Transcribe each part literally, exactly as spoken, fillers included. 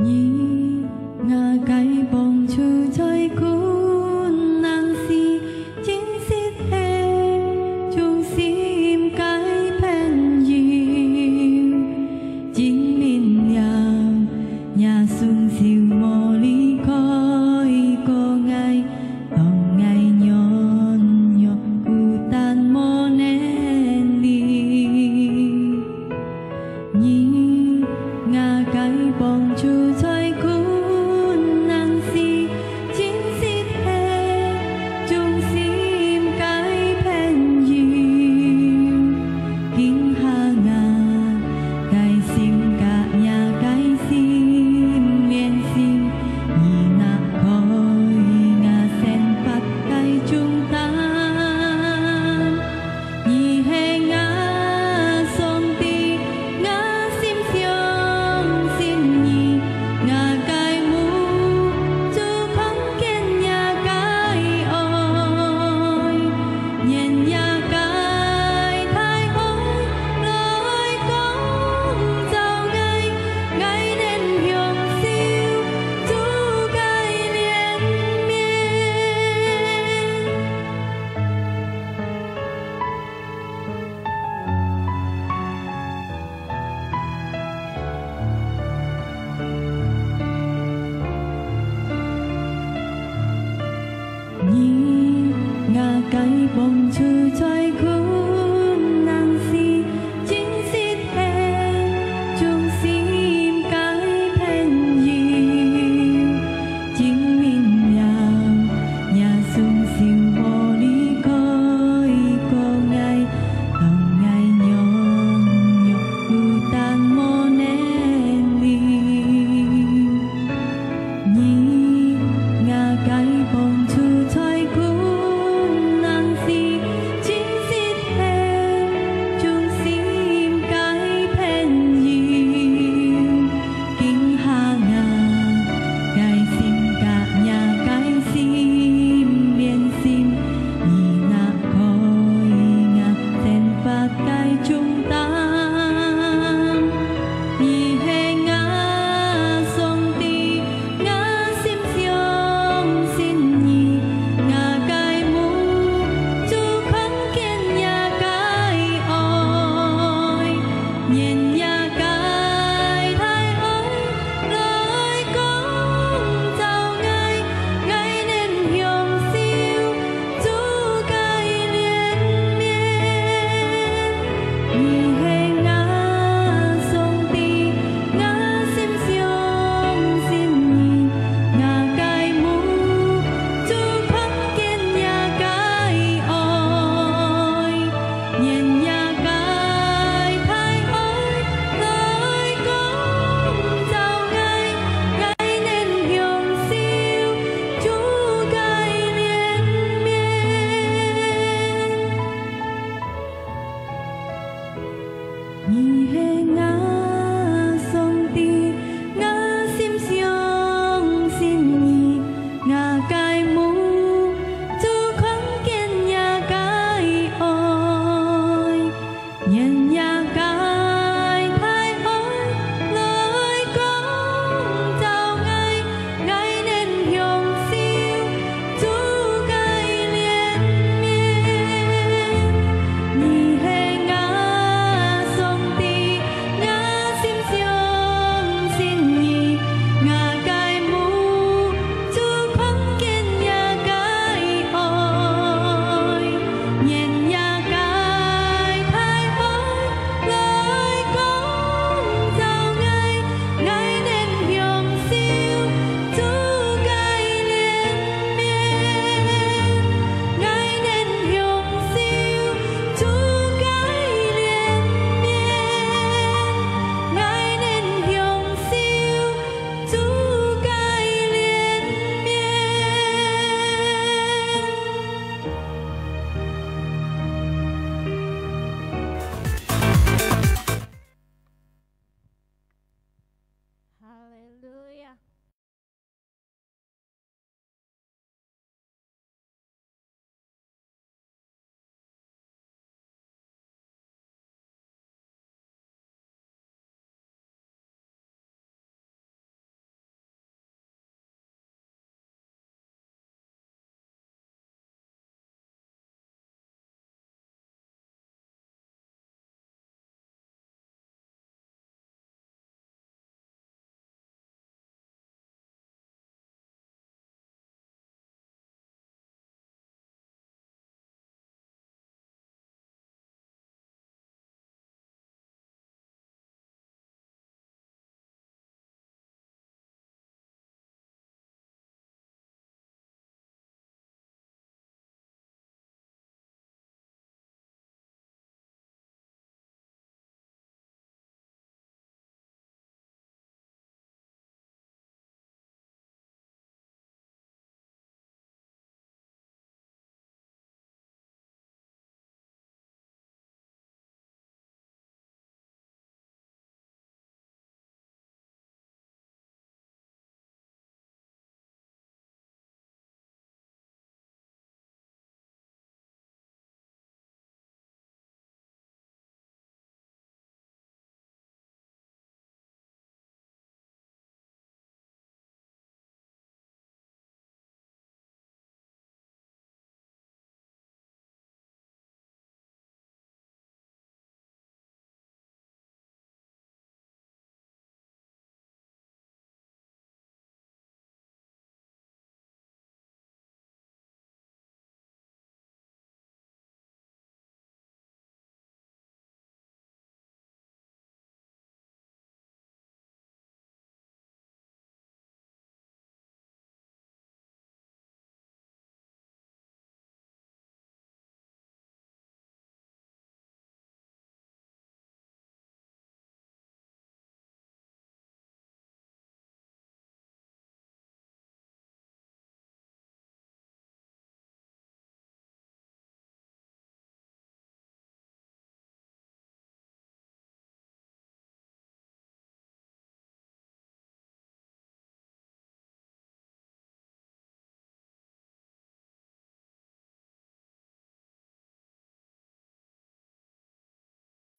你，𠊎个幫助在困難時，真實係忠心个朋友。證明了，若雙手無離開過𠊎，當𠊎軟弱孤單無能力。 你，𠊎个幫助在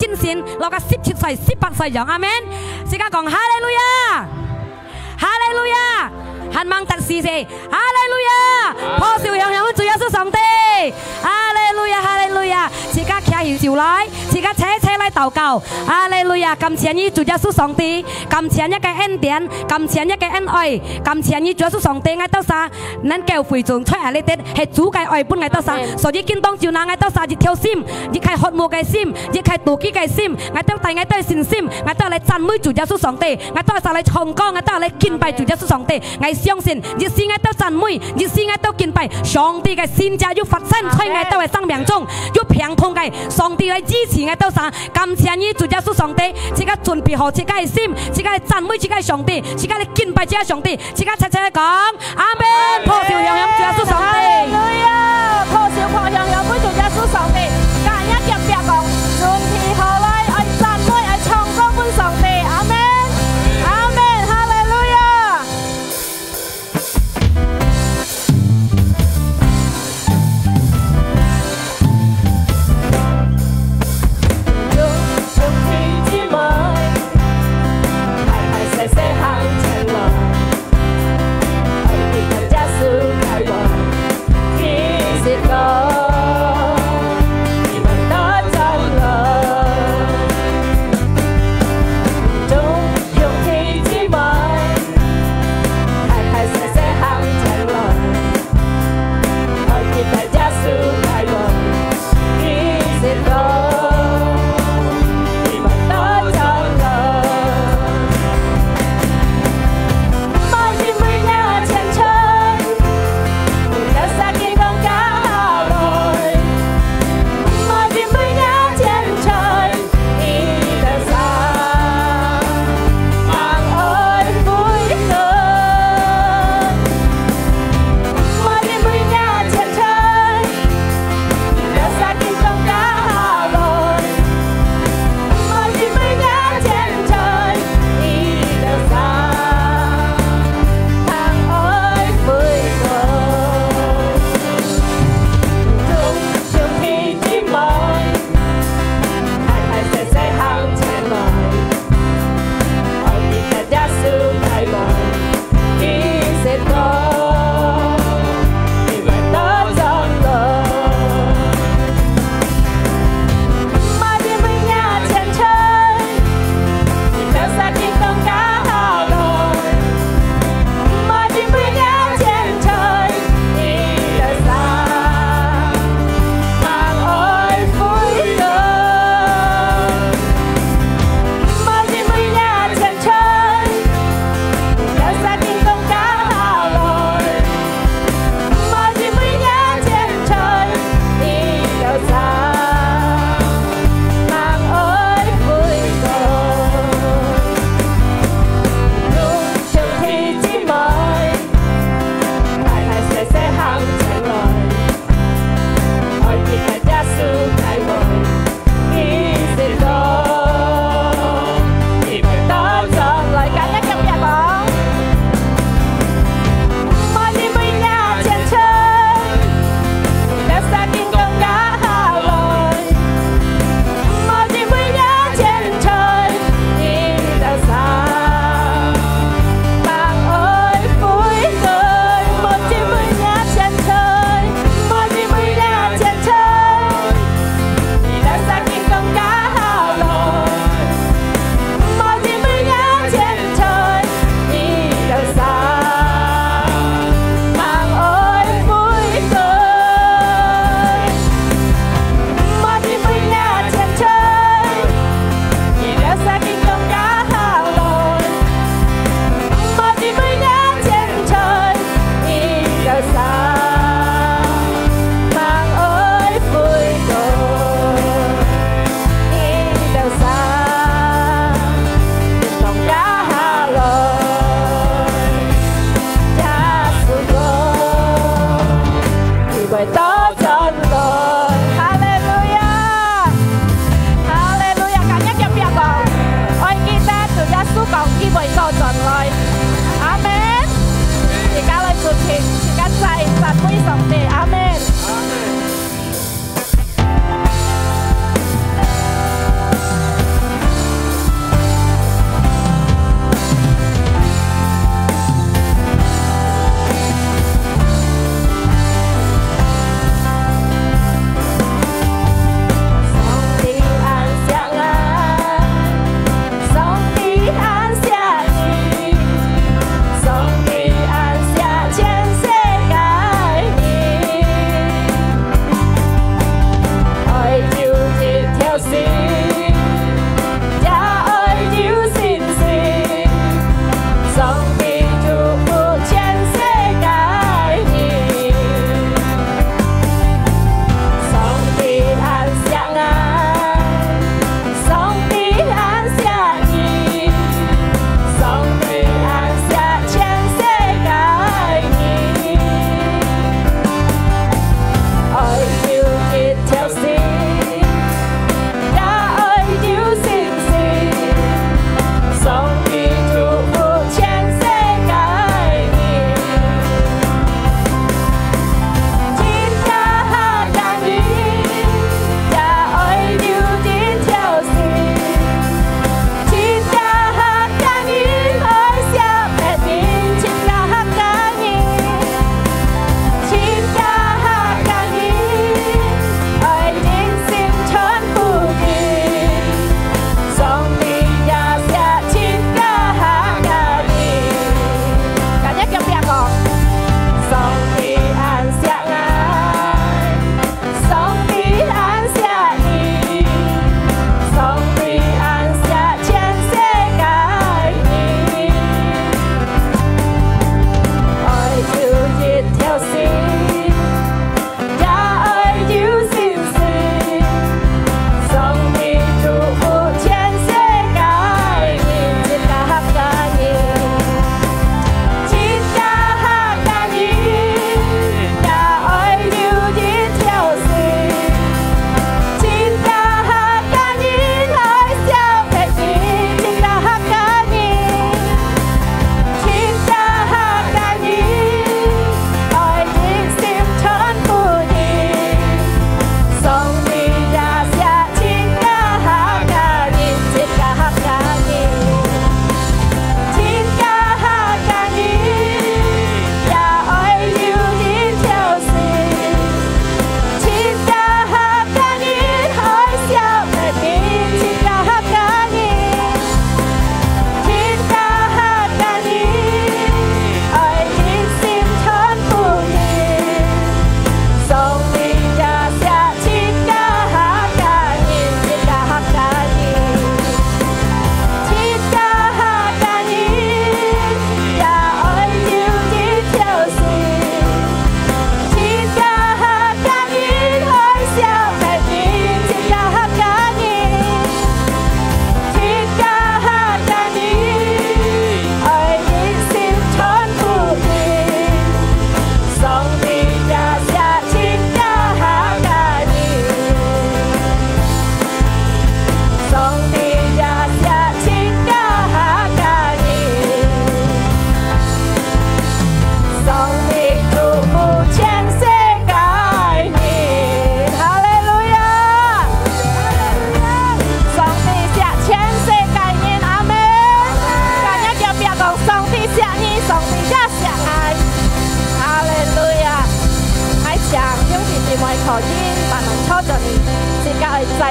信心，落个十七歲、十八歲樣。阿門。自家講哈利路亞，哈利路亞，還吂得時勢，哈利路亞，拍手響響，主耶穌上帝，哈利路亞，哈利路亞。自家徛起手來，自家齊齊來禱告，哈利路亞。感謝你，主耶穌上帝，感謝你个恩典，感謝你个恩愛，感謝你，主耶穌上帝，𠊎兜儕 能夠會眾在這裡个係主个愛分𠊎兜儕，阿門。所以今當晝那𠊎兜儕一條心，一個渴慕个心，一個禱告个心，𠊎兜帶𠊎兜信心，𠊎兜來讚美主耶穌上帝，𠊎兜儕來唱歌，𠊎兜來敬拜主耶穌上帝。𠊎相信，一時𠊎兜讚美，一時𠊎兜敬拜，上帝个神蹟又發生在𠊎兜个生命中，又平通个，上帝來醫治𠊎兜儕。感謝你，主耶穌上帝，自家準備好自家个心，自家來讚美自家个上帝，自家來敬拜自家上帝。 自家齊齊來講，阿門。拍手響響，主耶穌上帝。哈利路亞！拍手拍響響，分主耶穌上帝。甲若隔壁講，準備好來，愛讚美，愛唱歌分上帝。阿門，阿門，哈利路亞！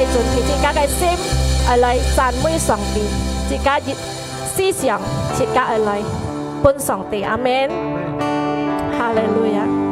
準備自家个心，愛來讚美上帝，自家一思想，自家愛來分上帝。阿門。哈利路亞。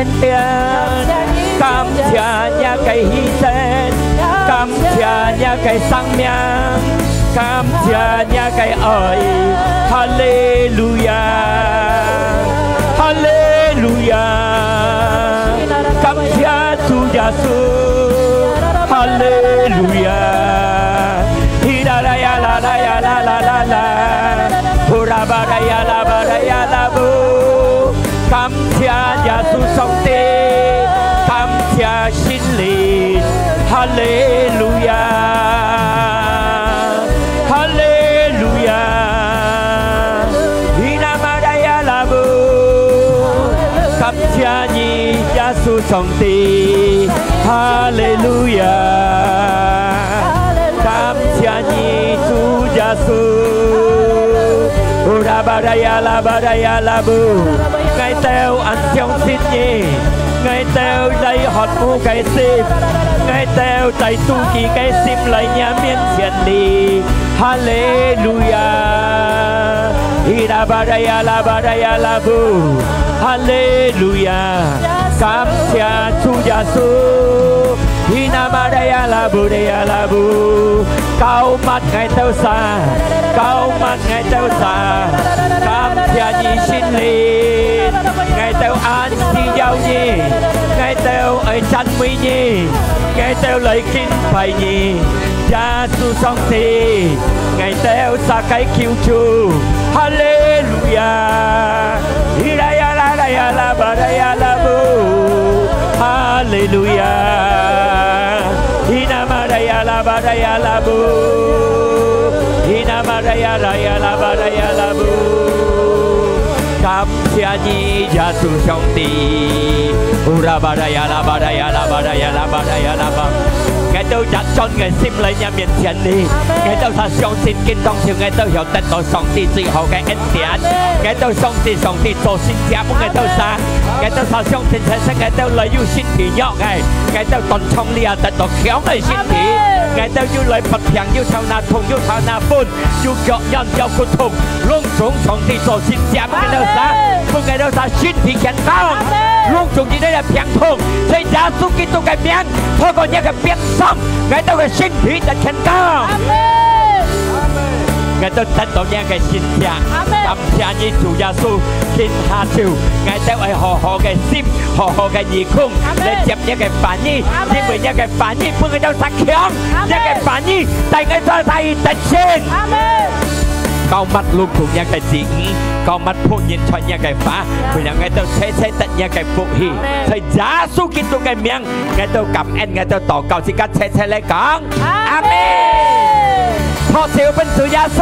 感謝你个犧牲，感謝你个生命，感謝你个爱。哈利路亚，哈利路亚，感谢主耶稣，哈利路亚。 啦啦呀啦啦呀啦啦啦啦，呼啦吧啦呀啦吧啦呀啦不。感谢耶稣上帝，感谢圣灵，哈利路亚，哈利路亚。伊那玛拉呀啦不，感谢你，耶稣上帝，哈利路亚。 感谢你，主耶稣。乌拉巴拉呀拉巴拉呀拉布，𠊎兜恁相信你，𠊎兜帶渴慕个心，𠊎兜帶妒忌个心來若面前哩。哈利路亞！伊拉巴拉呀拉巴拉呀拉布，哈利路亞！感謝主耶穌。 Hina Maria la Buddha la Bu，膏抹𠊎兜儕，膏抹𠊎兜儕，感謝你聖靈，𠊎兜恁需要你，𠊎兜愛讚美你，𠊎兜來敬拜你，耶穌上帝，𠊎兜儕个救主，哈利路亞！ Hiraya la la ya la ba la ya la bu. Hallelujah. Hina Maria la ba la ya la bu. Hina Maria la ya la ba la ya la bu. 感謝你，耶穌上帝。Ura ba la ya la ba la ya la ba la ya la ba la ya la ba. 𠊎兜一轉个心來若面前哩，𠊎兜儕相信今當晝𠊎兜曉得到上帝最好个恩典。𠊎兜上帝，上帝做神蹟分𠊎兜儕，𠊎兜儕相信，天生𠊎兜來有身體弱个，𠊎兜當場哩啊得到強个身體。𠊎兜有來發病，有頭那痛，有頭那昏，有腳軟，有骨痛，攏總上帝做神蹟分𠊎兜儕，分𠊎兜儕身體健康。攏總今日个病痛，在耶穌基督个名，透過若个鞭傷，𠊎兜个身體得健康。 𠊎兜得到若个神蹟。感謝你，主耶穌，今下晝，𠊎兜愛好好个心，好好个耳空，來接若个話語，因為若个話語分𠊎兜儕強，若个話語帶𠊎兜儕去得勝。膏抹攏總若个子女，膏抹僕人傳若个話，分𠊎兜齊齊得若个福氣。在耶穌基督个名， 𠊎兜感恩，𠊎兜禱告，自家齊齊來講，阿們。拍手分主耶穌，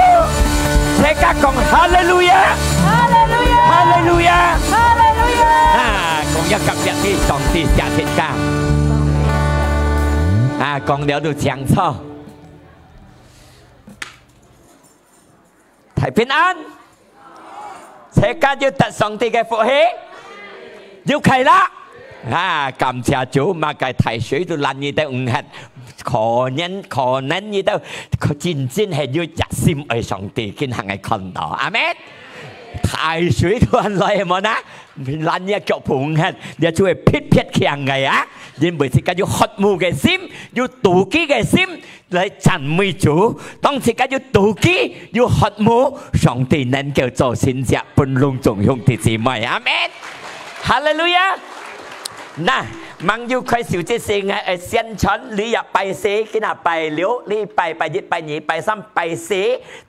齊家講哈利路亞，哈利路亞，哈利路亞，哈利路亞。啊，講若隔壁哩，上帝惜自家。啊，講了都清楚。 大平安，齊家有得上帝个福氣，有快樂。啊，感謝主，麼个大水都攔你兜毋核，可能，可能你兜真正係有熱心愛上帝，今下𠊎看到。阿們。大水都恁來，係無呢？攔你腳步毋核，你就會撇撇強个啊！因為自家有渴慕个心，有妒忌个心， 來讚美主。當自家有妒忌，有渴慕，上帝能夠做神蹟分攏總兄弟姊妹。阿們。哈利路亞。那，吂有開始之前，𠊎愛宣傳，這日拜四，今日拜六，這拜，拜一、拜二、拜三、拜四，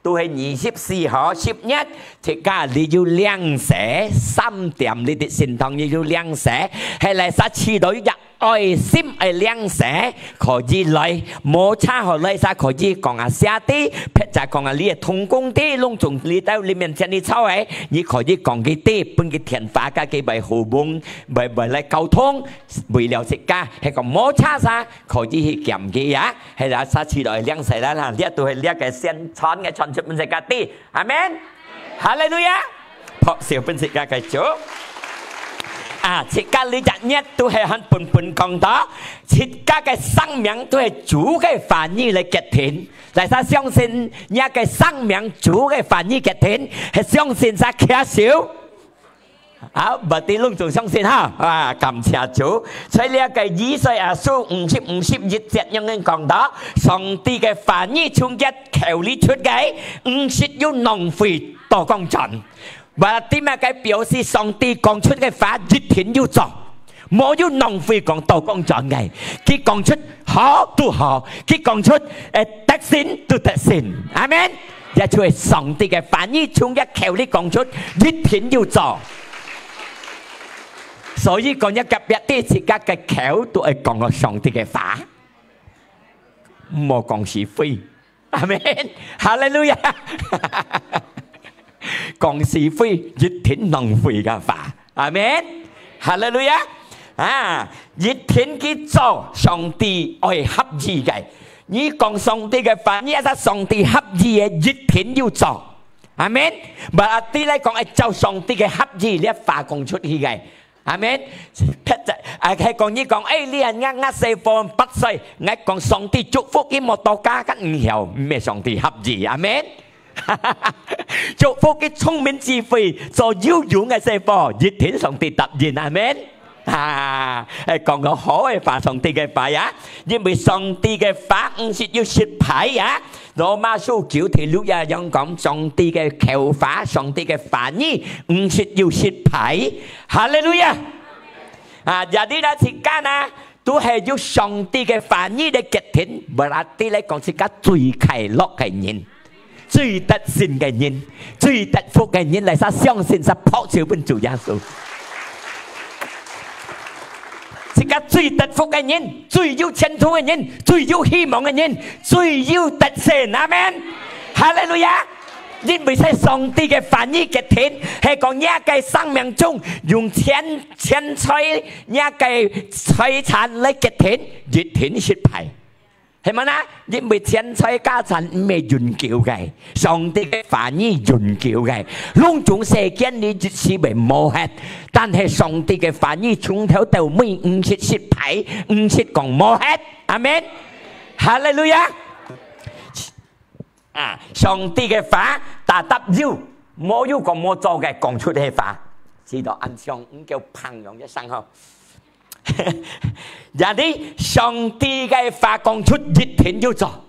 都係二十四號，十月，自家這有領洗，三點這兜聖堂這有領洗，係來儕試著一 愛心愛領洗，可以來，無差好來儕可以講啊兄弟，或者講啊你个同工弟，攏總這兜這面前這坐个，你可以講佢兜，分佢電話，佮佢會互動，會，會來溝通，為了自家，係講無差儕，可以去見佢啊，係啦，儕試著愛領洗啦啦，這都係這个宣傳个傳出分自家知，阿們。 哈利路亞！拍手分自家个主。啊，自家這隻月都係還本本講到，自家个生命都係主个話語來決定。大家相信若个生命主个話語決定，係相信儕舉手。好，berarti攏總相信哈。啊，感謝主。在這个以賽亞書五十五十一節，仰般講到，上帝个話語從佢口裡出个，毋識有浪費倒講轉。Berarti麼个？表示上帝講出个話，一定有做，無有浪費講倒講轉个。佢講出好就好，佢講出，誒，得勝就得勝。阿門。這就係上帝个話語從佢口裡講出，一定有做。所以講，若隔壁對自家个口都愛講个上帝个話，莫講是非。阿門。哈利路亞。講是非，一定浪費个話。阿門。哈利路亞。啊，一定去做上帝愛合意个。你講上帝个話，你愛上帝合意个，一定有做。阿門。Berarti來講，愛照上帝个合意，這話講出去个。阿門。別隻，啊，係講你講，誒，你啊，𠊎，𠊎細伙八歲，𠊎講上帝祝福佢無到家，該毋曉，毋係上帝合意。阿門。祝福佢聰明智慧，做有用个細伙，一定上帝答應。阿門。啊，誒，講个好个話，上帝个話呀，因為上帝个話毋識有失敗呀。羅馬書九第六節樣講，上帝个口話，上帝个話語，毋識有失敗。哈利路亞！啊，jadi呢，自家呢，都係有上帝个話語來決定，berarti來講，自家最快樂个人。 最得勝个人，最得福个人，來，儕相信，儕拍手分主耶穌。自家最得福个人，最有前途个人，最有希望个人，最有得勝。阿門。哈利路亞。因為在上帝个話語決定，係講若个生命中用錢，錢財，若个財產來決定，一定失敗。 係無呢？因為錢財家產毋係永久个，上帝个話語永久个。攏總世間裡一時會無忒，但係上帝个話語從頭到尾毋識失敗，毋識講無忒。阿門。哈利路亞。啊，上帝个話，tetap有，無有講無做个，講出个話，知道恁樣，毋叫朋友一聲吼。 Jadi，上帝个話講出一定有做。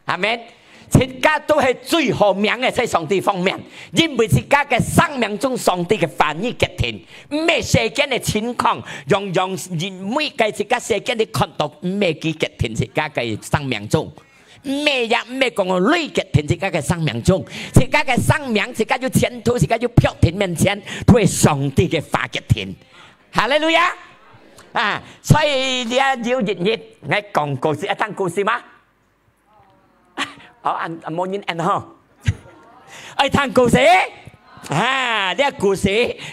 阿門。自家都係最好命个在上帝方面，因為自家个生命中上帝个話語決定，毋係世間个情況，樣樣，每个自家世間裡看到，毋係佢決定自家个生命中。 毋係也毋係講鐳決定自家个生命中，自家个生命，自家有前途，自家有標定面前，都係上帝个話決定。哈利路亞！啊，所以這有一日，𠊎講故事，愛聽故事嗎？哦，恁，恁無人應吼。 愛聽故事？啊，這故事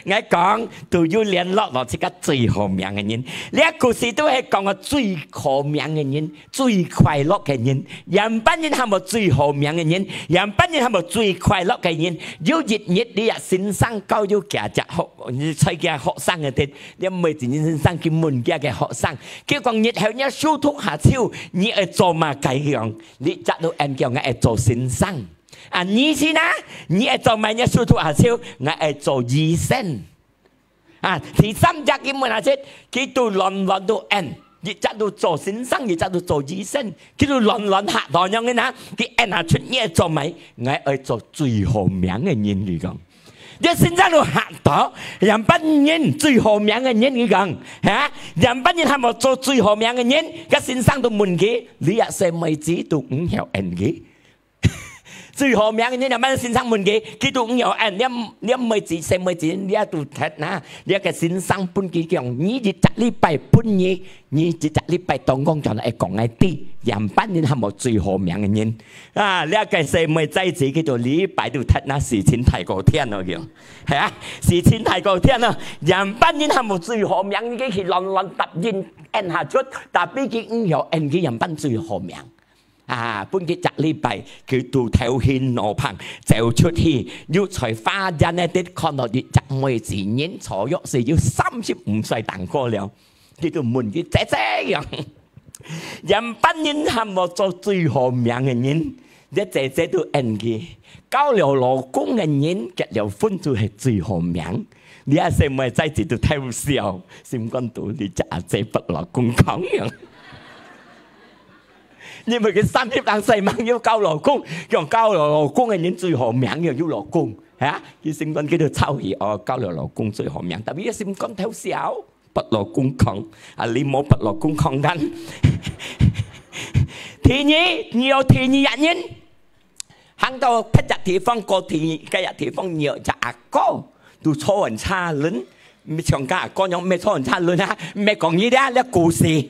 ，𠊎講，都有聯絡到自家最好命个人。這故事都係講个最好命个人，最快樂个人。樣般人喊做最好命个人，樣般人喊做最快樂个人。有一日，這先生交有幾隻學，在佢學生个地，這每一日先生去問佢个學生，佢講：「日後若收讀下手，你愛做麼个？」佢講：「你隻都應該講𠊎愛做先生。」 啊，你先啊，你愛做麼个？若收讀下手，𠊎愛做醫生。啊，第三隻佢問下去，佢都亂亂都應，一隻都做先生，一隻都做醫生，佢都亂亂嚇到樣个啊，佢應下出你愛做麼个？𠊎愛做最好命个人，佢講。這先生都嚇到，樣般人最好命个人，佢講，哈？樣般人喊做最好命个人，該先生都問佢，你這細妹子都毋曉應佢。 最好命个人，樣般先生問佢，佢都毋曉應，這，這妹子，細妹子，這都忒哪，這个先生分佢講，你一隻禮拜分你，你一隻禮拜當講轉來講𠊎知，樣般人喊做最好命个人。啊，這个細妹崽子，佢都禮拜都忒哪，事情大過天咯，佢講。係啊，事情大過天咯，樣般人喊做最好命，佢去亂亂答應，應下出，tapi佢毋曉應，佢樣般最好命。 啊，分佢隻禮拜，佢都頭暈腦膨，走出去，又在花園个地看到一隻妹子，人坐約係有三十五歲當過了。佢都問佢：「姐姐樣，樣般人喊做最好命个人，這姐姐都應佢，交了老公个人結了婚就係最好命。這細妹仔姊都偷笑，心肝肚：「你隻阿姊摎老公講樣。」因為佢三十零歲吂有交老公，講交了老公个人最好命，又有老公，哈？佢心肝佢都臭氣哦，交了老公最好命，tapi佢心肝偷笑，摎老公講，啊，你莫摎老公講kan。第二，你有第二隻人，行到別隻地方，過第二个地方，你有隻阿哥，都坐穩車輪，毋係像个阿哥樣，毋係坐穩車輪啊，毋係講你啦，這故事。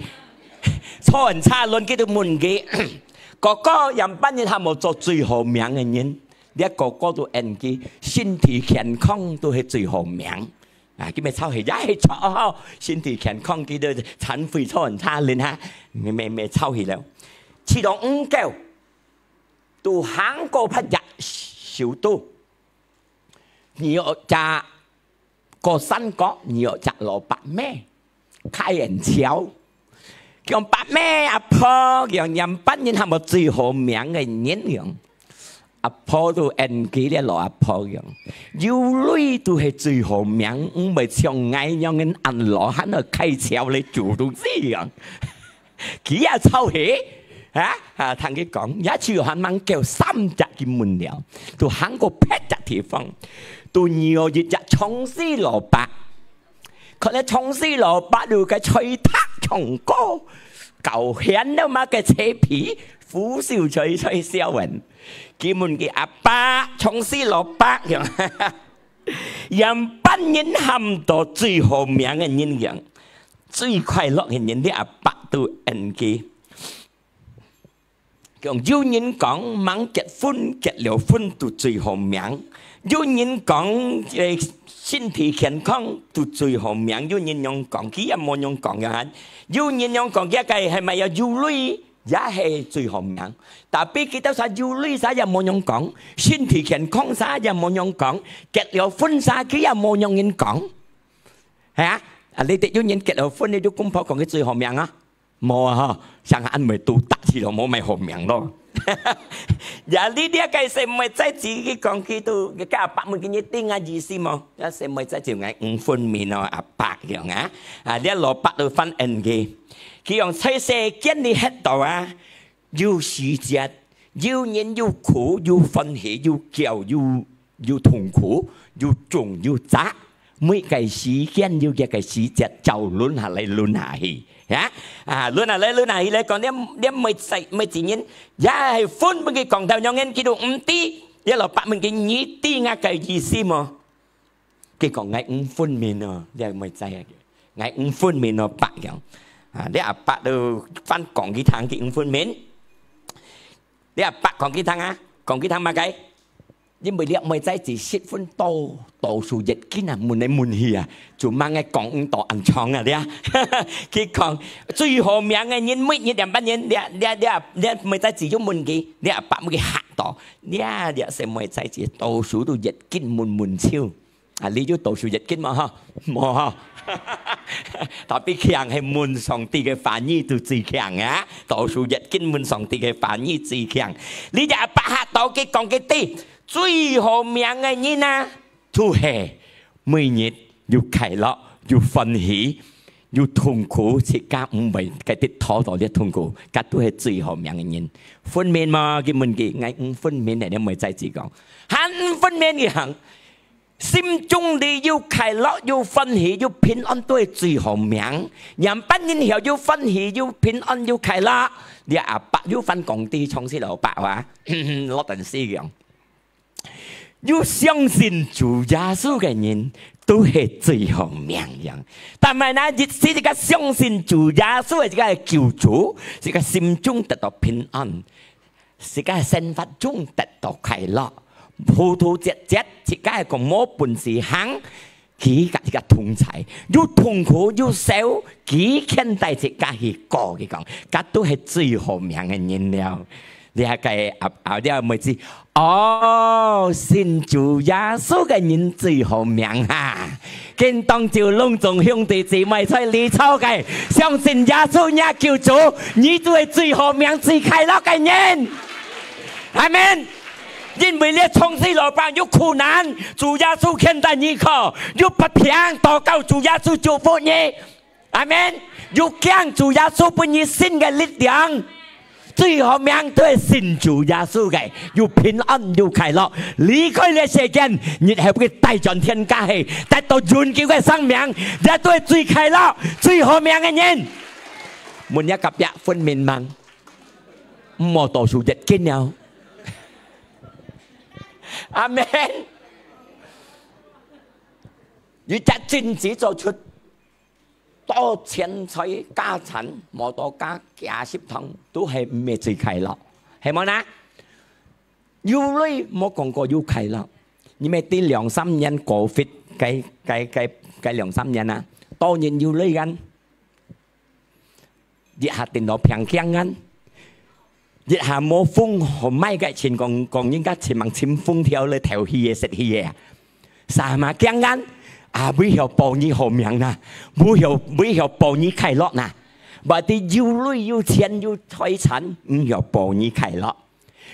坐穩車輪，佢都問佢：「哥哥，仰般人喊做最好命个人？」這哥哥都應佢：「身體健康都係最好命。」啊，佢乜臭氣，也係著吼，身體健康，佢都殘廢坐穩車輪哈，乜乜臭氣了。去到五九，都行過別隻首都，你有隻過山角，你有隻老伯姆，開玩笑，講：「伯姆，阿婆，仰般人喊做最好命个人樣？」阿婆都應佢，這老阿婆樣：「有鐳都係最好命，毋會像𠊎樣恁老還愛開竅來做東西樣。」佢也臭氣，哈？啊，聽佢講，也就還吂夠三隻佢問了，都行過別隻地方，都遇到一隻唱詩老伯。看來唱詩老伯有个才調唱歌，教曉了麼个嘴皮，胡謅嘴嘴笑人。佢問佢阿伯，唱詩老伯樣：「仰般人喊做最好命个人樣，最快樂个人？」這阿伯都應佢，講：「有人講吂結婚，結了婚都最好命；有人講，呃，身體健康都最好命；有人樣講，佢也無樣講樣。有人樣講，這个係麼个有鐳，也係最好命。」Tapi佢兜儕有鐳儕也無樣講，身體健康儕也無樣講，結了婚儕佢也無樣人講。係啊，啊，你兜有人結了婚，你就公婆講佢最好命啊？無啊吼，像恁會都答起咯，無麼好命咯。呀，你這个細妹仔姊佢講佢都，佢个阿伯問佢：「你知𠊎意思無？」這細妹仔姊講：「𠊎毋分明哦，阿伯樣啊。」啊，這老伯都反應佢，佢講：「在世間裡歇到啊，有時節，有人有苦，有歡喜，有噭，有，有痛苦，有中有雜。每个時間有佢个時節，照輪下來輪下去。」啊，啊，輪下來輪下去來講，這，這妹仔，妹子人，也係分分佢講到仰般，佢都毋知。這老伯問佢：「你知𠊎个意思無？」佢講：「𠊎毋分明哦。」這妹仔啊，「𠊎毋分明哦，伯樣。」啊，這阿伯都反講佢聽，佢毋分明。這阿伯講佢聽啊，講佢聽麼个？因為這妹仔姊十分多，多數熱緊啊，問來問去啊，就吂个講毋到恁長啊，這。佢講，最好命个人，每日仰般人，這，這，這，這妹仔姊就問佢，這阿伯問佢嚇到，這，這細妹仔姊多數都熱緊悶悶笑。 啊，你有多數熱緊無吼？無吼。Tapi強係問上帝个話語就最強啊！多數熱緊問上帝个話語最強。你隻阿伯嚇到佢講佢知，最好命个人啊，就係每日有快樂，有歡喜，有痛苦，自家毋會个得討到這痛苦，該都係最好命个人。分明無？佢問佢，𠊎毋分明呢，這妹仔姊講，還毋分明佢行。 心中裡有快樂，有歡喜，有平安，都係最好命。仰般人曉有歡喜，有平安，有快樂？這阿伯又反講對唱詩老伯話，落等死樣。有相信主耶穌个人，都係最好命樣。但係呢，一時自家相信主耶穌个自家个救主，自家心中得到平安。 自家生活中得到快樂，突突折折，自家个講無本事行，佢佮自家同在，有痛苦有愁，佢牽帶自家去過，佢講，該都係最好命个人了。這个啊，啊，這妹子，哦，信主耶穌个人最好命哈！今當晝攏總兄弟姊妹在這坐个，相信耶穌若救主，你就係最好命、最快樂个人。阿門。因為這創世老板有苦難，主耶穌牽帶你靠，有不平，禱告主耶穌祝福你。阿門。有驚，主耶穌分你新个力量。最好命都係信主耶穌个，有平安，有快樂。離開這世間，日後會帶轉天家去，得到永久个生命，這都係最快樂、最好命个人。問一隔壁分明盲，毋好倒數日緊了。阿門。一隻金子做出 多錢財家產，無到家幾十堂，都係毋係最快樂，係無呢？有鐳無講過有快樂，你乜知兩三年過fit，該該該該兩三年啊，當然有鐳緊，一下電腦平驚緊， 一下無風好賣个，情講講人家尋人尋風條來投戲个食戲个啊。Sama驚緊啊，為曉保你好命呐，為曉為曉保你快樂呐。Berarti有鐳有錢有財產，毋曉保你快樂。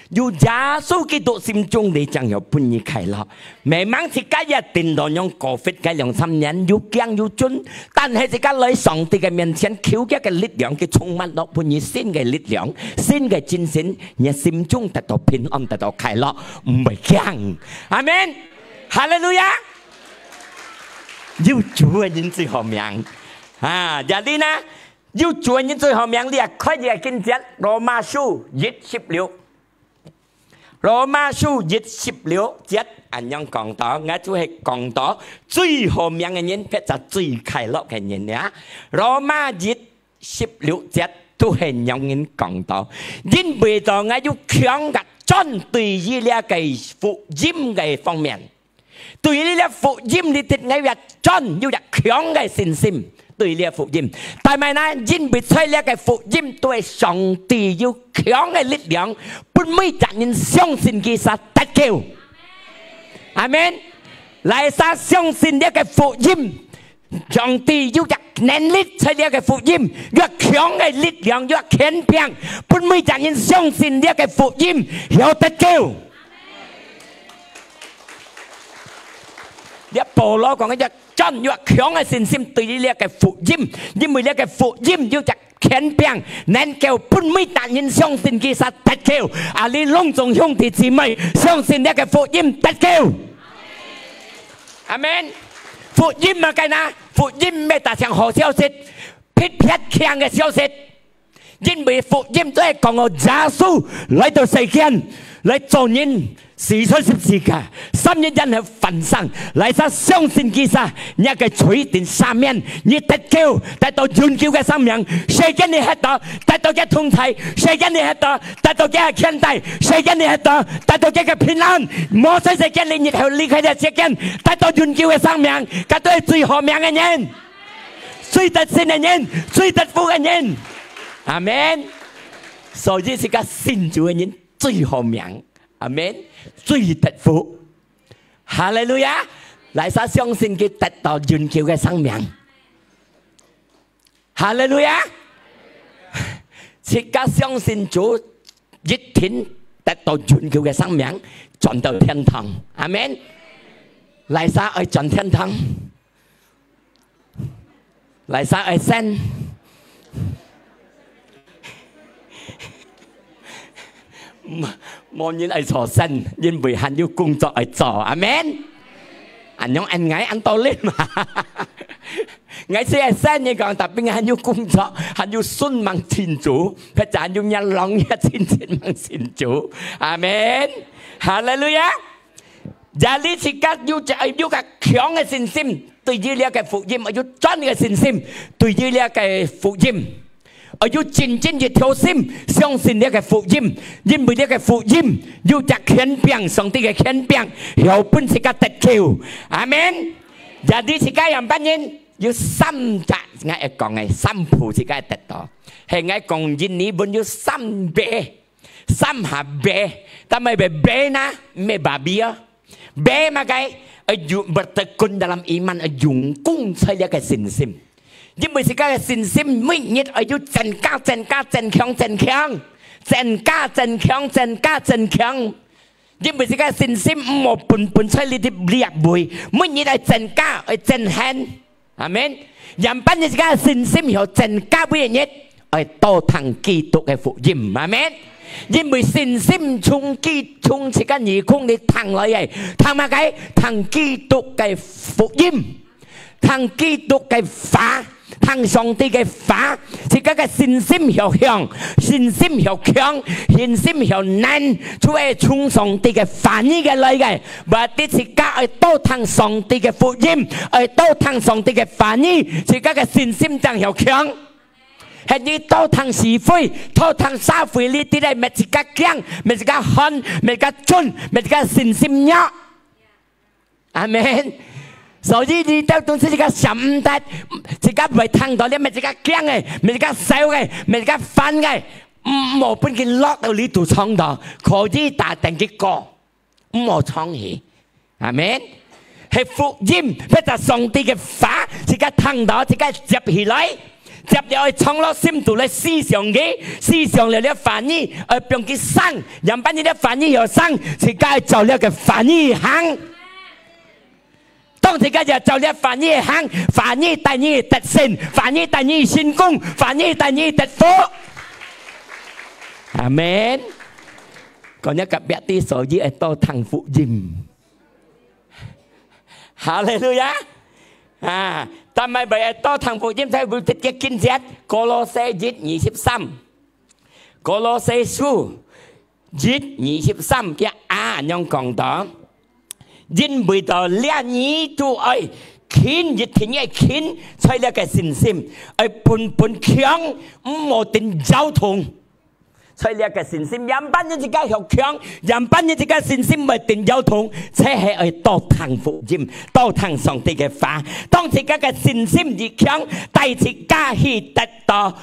有耶穌基督心中你正曉分你快樂。 Memang自家也頂到樣covid个兩三年，又驚又顫，但係自家來上帝个面前求佢个力量，佢充滿落分你新个力量、新个精神，你心中得到平安，得到快樂，毋會驚。阿門。哈利路亞。有主个人最好命啊！Jadi呢，有主个人最好命，你也看這个經節，羅馬書一十六。 羅馬書一十六節恁樣講到，𠊎就係講到最好命个人，或者最快樂个人呀。羅馬一十六節都係恁樣講到，因為到𠊎有強个專對於這个福音个方面。 對於這福音，你得𠊎有專有一強个信心，對於這福音。但係呢，因為在這个福音，對上帝有強个力量，分每隻人相信佢儕得救。阿門。哪儕相信這个福音， 上帝有隻能力在這个福音，有強个力量，有權柄，分每隻人相信這个福音，曉得救。這保羅講个，專有強个信心對於這个福音，因為這个福音有隻權柄，能夠分每隻人相信佢儕得救。啊，你攏總兄弟姊妹，相信這个福音得救。阿門。福音麼个呢？ 福音毋係單淨好消息，別別強个消息。因為福音就係講到耶穌來到世間，來做人，死在十字架，三日以後還生，哪儕相信佢儕，你个罪定赦免，你得救，得到永久个生命。世間你歇到，得到佢同在；世間你歇到，得到佢个牽帶；世間你歇到，得到佢个平安。無在世間你日後離開這世間，得到永久个生命，佢都係最好命个人。 最得勝个人，最得福个人。阿門。所以自家信主个人最好命。阿門。最得福。哈利路亞！哪儕相信佢得到永久个生命？哈利路亞！自家相信主，一定得到永久个生命，轉到天堂。阿門。哪儕愛轉天堂？ 哪儕愛升？無，無人愛坐升，因為還有工作愛做。阿門。恁樣恁𠊎恁多力嘛。𠊎雖然升，你講，tapi𠊎還有工作，還有信望信主，或者還有若郎若親信望信主。阿門。哈利路亞。 Jadi自家有隻，有个強个信心，對於這个福音，有專个信心，對於這个福音，有真正一條心，相信這个福音，因為這个福音有隻權柄，上帝个權柄，曉分自家得救。阿門。Jadi自家樣般人，有三隻，𠊎愛講个，三步自家得到。係𠊎講印尼文有三B。 三下B，tapi B，B呢，毋係babi啊。B麼个？愛有bertekun dalam iman，愛用功在這个信心。因為自家个信心每日愛有增加、增加、增強、增強，增加、增強、增加、增強。因為自家信心毋好分，分在這，這位，每日愛增加，愛增添。阿門。仰般你自家信心曉增加每一日，愛多聽基督个福音。阿門。因為信心從基，從自家耳空裡聽來个，聽麼个？聽基督个福音。 聽基督个話，聽上帝个話，自家个信心曉強，信心曉強，信心曉能，就係從上帝个話語个來个。Berarti自家愛多聽上帝个福音，愛多聽上帝个話語，自家个信心正曉強。係你多聽是非，多聽社會裡底來，搣自家驚，搣自家寒，搣自家顫，搣自家信心弱。 阿門。所以你兜東西自家想毋得，自家毋會聽到，你搣自家驚个，搣自家愁个，搣自家煩个，毋好分佢落到你肚腸肚，可以打等佢過，毋好藏起。阿門。係福音，或者上帝个話，自家聽到，自家接起來。 接了愛藏落心肚來思想佢，思想了了話語，愛放佢生，仰般你了話語曉生，自家愛照了个話語行。當自家也照了話語行，話語帶你得勝，話語帶你成功，話語帶你得福。阿門。講你隔壁知，所以愛多聽福音。 哈利路亞！啊，但係為多聽福音，才會直接經節，歌羅西一二十三，歌羅西書一二十三，佢啊恁樣講到：因為到這你就愛勤，一定愛勤，在這个信心，愛本本強，毋好定搖動。 在這个信心，仰般你自家曉強，仰般你自家信心毋會定搖動，就係愛多聽福音，多聽上帝个話。當自家个信心越強，帶自家去得到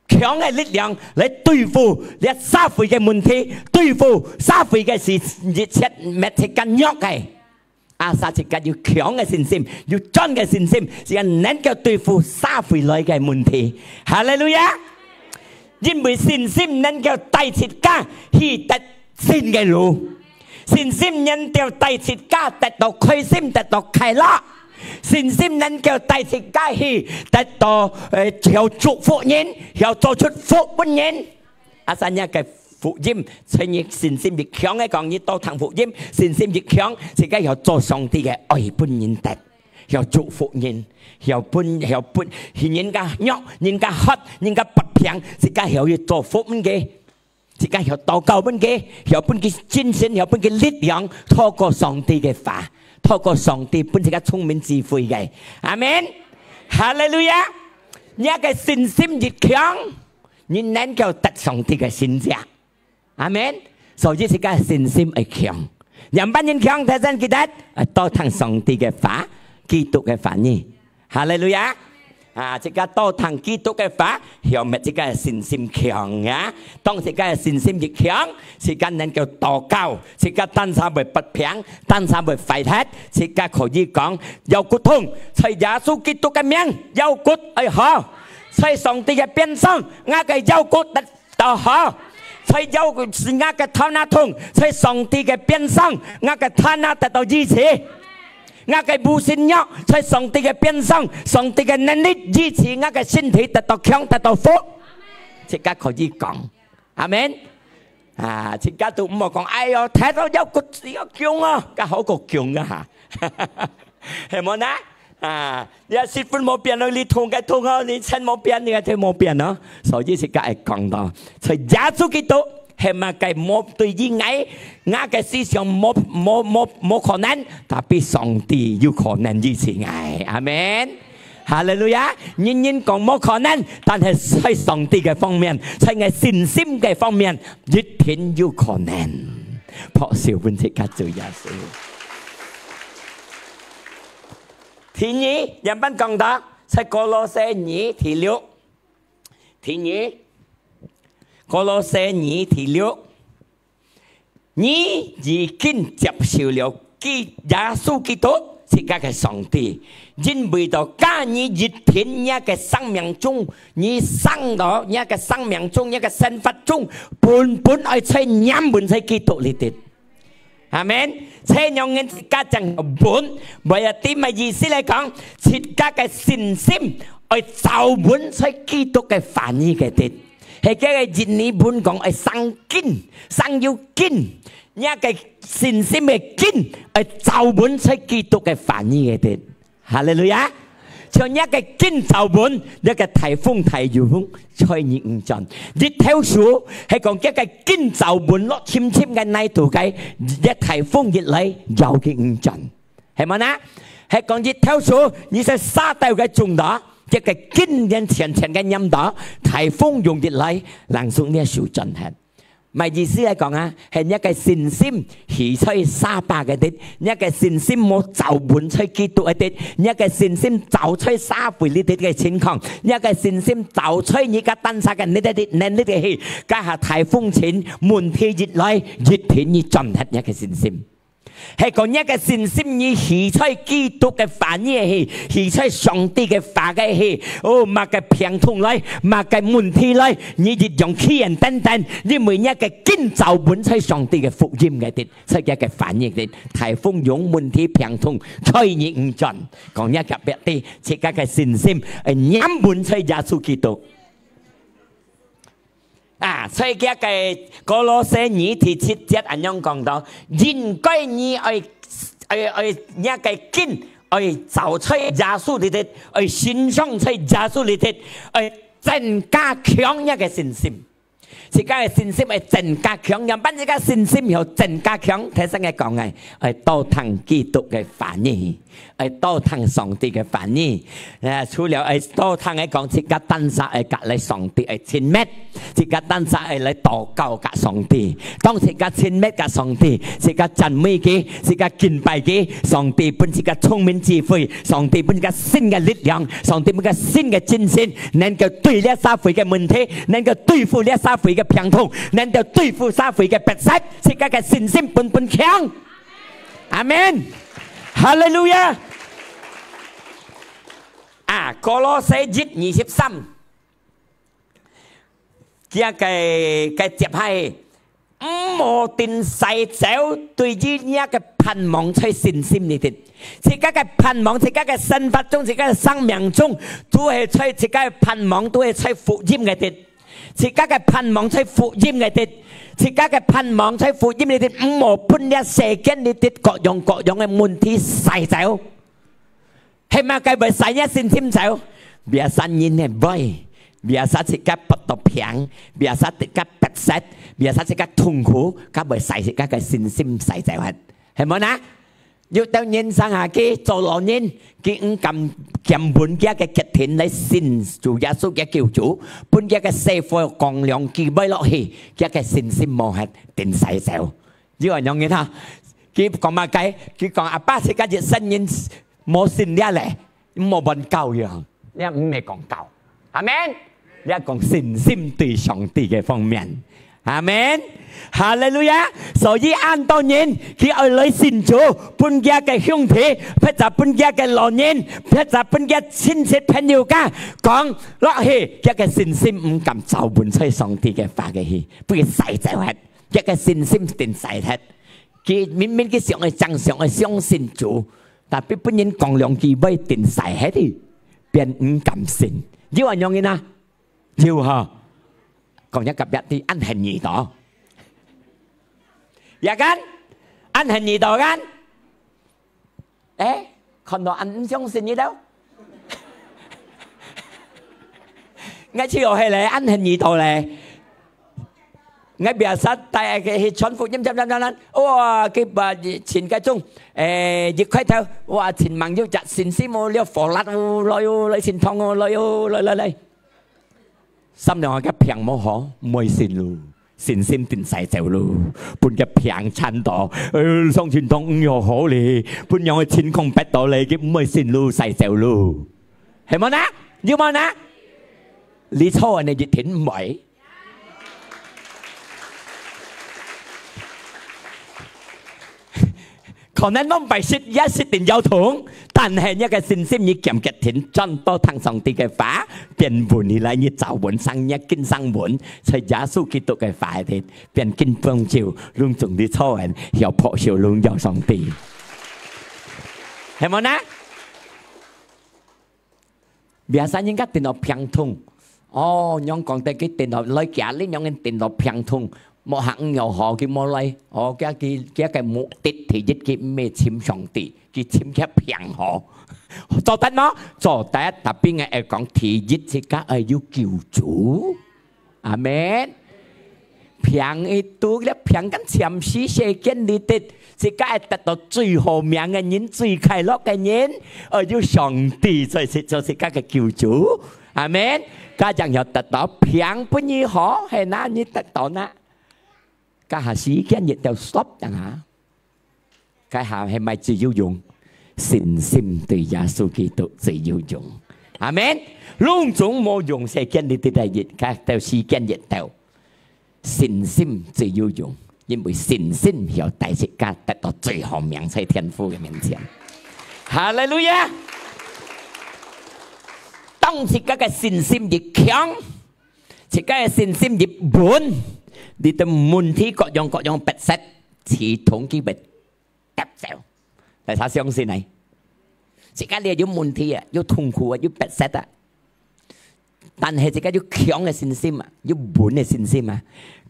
強个力量來對付這社會个問題，對付社會个事，一切搣自家弱个。 Asal自家有強个信心，有真个信心，自家能夠對付社會來个問題。哈利路亞！因為信心能夠帶自家去得新个路，信心能夠帶自家得到開心，得到快樂，信心能夠帶自家去得到，呃，曉祝福人，曉做出福分人。Asal若个 福音，在你信心越強个講，你多聽福音，信心越強，自家曉做上帝个愛分人得，曉祝福人，曉分，曉分，係人家弱，人家渴，人家發病，自家曉去做福分佢，自家曉禱告分佢，曉分佢精神，曉分佢力量，透過上帝个話，透過上帝分自家聰明智慧个。阿門。哈利路亞！若个信心越強，你能夠得上帝个神蹟。 阿門。所以自家信心愛強。仰般人強？大聲記得，愛多聽上帝个話，基督个話語。哈利路亞！啊，自家多聽基督个話，曉搣自家个信心強啊。當自家个信心越強，自家能夠禱告，自家單儕會發病，單儕會壞忒，自家可以講，腰骨痛，在耶穌基督个名，腰骨愛好。在上帝个鞭傷，𠊎个腰骨得 到好，在腰，𠊎个頭那痛，在上帝个鞭傷，𠊎个頭那得到醫治。𠊎个無信仰，在上帝个鞭傷，上帝个能力醫治𠊎个身體得到強，得到福。自家可以講，阿門。啊，自家都毋好講，哎喲，忒到腰骨要強啊，較好過強啊哈。係無呢？ 啊，你啊，十分無變咯，你痛个痛哦，你千無變，你个千無變哦。所以自家愛講到，在耶穌基督，係麼个無對於𠊎，𠊎个思想無，無，無，無可能，tapi上帝有可能醫治𠊎。阿門。哈利路亞！人人講無可能，但係在上帝个方面，在𠊎信心个方面，一定有可能。拍手分自家主耶穌。 第二，仰般講到，在歌羅西二第六。第二，歌羅西二第六，你已經接受了基，耶穌基督，就自家个上帝，因為到甲你一定你个生命中，你生到你个生命中，你个生活中，本本愛在黏穩在基督裡底。阿門。在仰人自家正穩，為了點个意思來講，自家个信心愛找穩在基督个話語个底。係个印尼文講愛生根，生有根。 若个信心个根，愛找穩在基督个話語个底。哈利路亞！像若个根找穩，若个颱風、大雨風吹你毋轉。日頭樹係講佢个根找穩落深深个泥肚个，若颱風一來，搖佢毋轉。係無呢？係講日頭樹，你在沙堆个中途，佢个根連淺淺个黏到，颱風湧一來，冷縮若樹轉忒。 麼意思來講啊，係若个信心起在沙壩个底，若个信心無找穩在基督个底，若个信心找在社會裡底个情況，若个信心找在你个單儕个能力，能力个去，該下颱風前問題一來，一定你轉忒若个信心。 係講若个信心，你起在基督个話語去，起在上帝个話个去。哦，麼个病痛來，麼个問題來，你一樣企穩等等，因為若个根找穩在上帝个福音个底，在佢个話語个底。颱風湧問題病痛，吹你毋轉。講若隔壁知，自家个信心，愛黏穩在耶穌基督。 啊，在佢个歌羅西二第七節恁樣講到，應該你愛，愛，愛，若个根，愛找在耶穌裡底，愛生長在耶穌裡底，愛增加強若个信心。自家个信心愛增加強，仰般自家信心有增加強？頭先个講个，愛多聽基督个話語。 愛多聽上帝个話語。啊，除了愛多聽个講，自家單儕愛佮來上帝愛親密，自家單儕愛來禱告佮上帝。當自家親密佮上帝，自家讚美佢，自家敬拜佢，上帝分自家聰明智慧，上帝分自家新个力量，上帝分自家新个精神，能夠對這社會个問題，能夠對付這社會个病痛，能夠對付社會个逼迫，自家个信心本本強。 阿門。哈利路亞。啊，歌羅西一二十三，佢个，个接下，毋好定勢走，對於若个盼望在信心裡底。自家个盼望，自家个生活中，自家个生命中，都係在自家个盼望，都係在福音个底。 自家个盼望在福音个底，自家个盼望在福音个底，毋好分這世間个底各樣各樣个問題徙走。係麼个會徙若信心走？Biasa人个會，biasa自家發到病，biasa自家逼塞，biasa自家痛苦，該會徙自家个信心徙走忒，係無呢？ 有兜人生下去做老人，佢毋敢堅穩佢个決定來信主耶穌个救主，分佢个社會光亮機會落去，佢个信心無忒定勢走。有恁樣人哈，佢講麼个？佢講阿爸自家一生人無信了咧，無問教育，這毋係講教。 阿門。你愛講信心對上帝个方面。阿門。哈利路亞。所以恁多人，佢愛來信主，分佢个兄弟，或者分佢个老人，或者分佢親戚朋友家，講落去，佢个信心毋敢走穩在上帝个話个去，分佢徙走忒，佢个信心定徙忒。佢明明佢想愛正常愛相信主，tapi分人講兩句話定徙忒去，變毋敢信。有恁樣人啊？ 有吼，講若隔壁知恁恨你到。也kan？恁恨你到kan？欸，看到恁毋相信你了。𠊎就係咧，恁恨你到咧。𠊎biasa帶佢去傳福音，傳傳傳傳，哇，佢把錢該種，欸，一開頭，哇，錢mang有隻信心哦，了火辣哦，來哦，來信堂哦，來哦，來來來。 三兩下个病無好，毋會信咯，信心定徙走咯，分个病纏到，呃，上天堂毋要好咧，分樣个情況逼到咧，佢毋會信咯，徙走咯，係無呢？有無呢？你錯呢，一定毋會。可能往擺食也食定腰痛，但係若个信心你堅決定，轉到聽上帝个話，變穩起來，你照穩生，你緊生穩，在耶穌基督个話裡，變緊幫助，攏總你坐穩，要拍手榮耀上帝。係無呢？ Biasa人家電腦病痛。哦，仰講得佢電腦來家裡，仰人電腦病痛，無行有好，佢無來。哦，佢，佢，佢个目的第一，佢毋係尋上帝，佢尋佢病好。做得無？做得，tapi𠊎愛講，第一，自家愛有救主。 阿門。病一肚，這病kan暫時世間裡底，自家會得到最好命个人，最快樂个人，愛有上帝做自，做自家个救主。阿門。家長要得到病分你好，係哪你得到哪？家下時間一到stop等下。 該下係麼个最有用？信心對耶穌基督最有用。阿門。攏總無用，世間裡底第一，該到時間一到，信心最有用，因為信心曉帶自家得到最好命在天父个面前。哈利路亞！當自家个信心越強，自家个信心越穩，你个問題各樣各樣逼塞，自動佢會 跌走。大家相信呢？自家裡有問題啊，有痛苦啊，有逼塞啊。但係自家有強个信心啊，有穩个信心啊，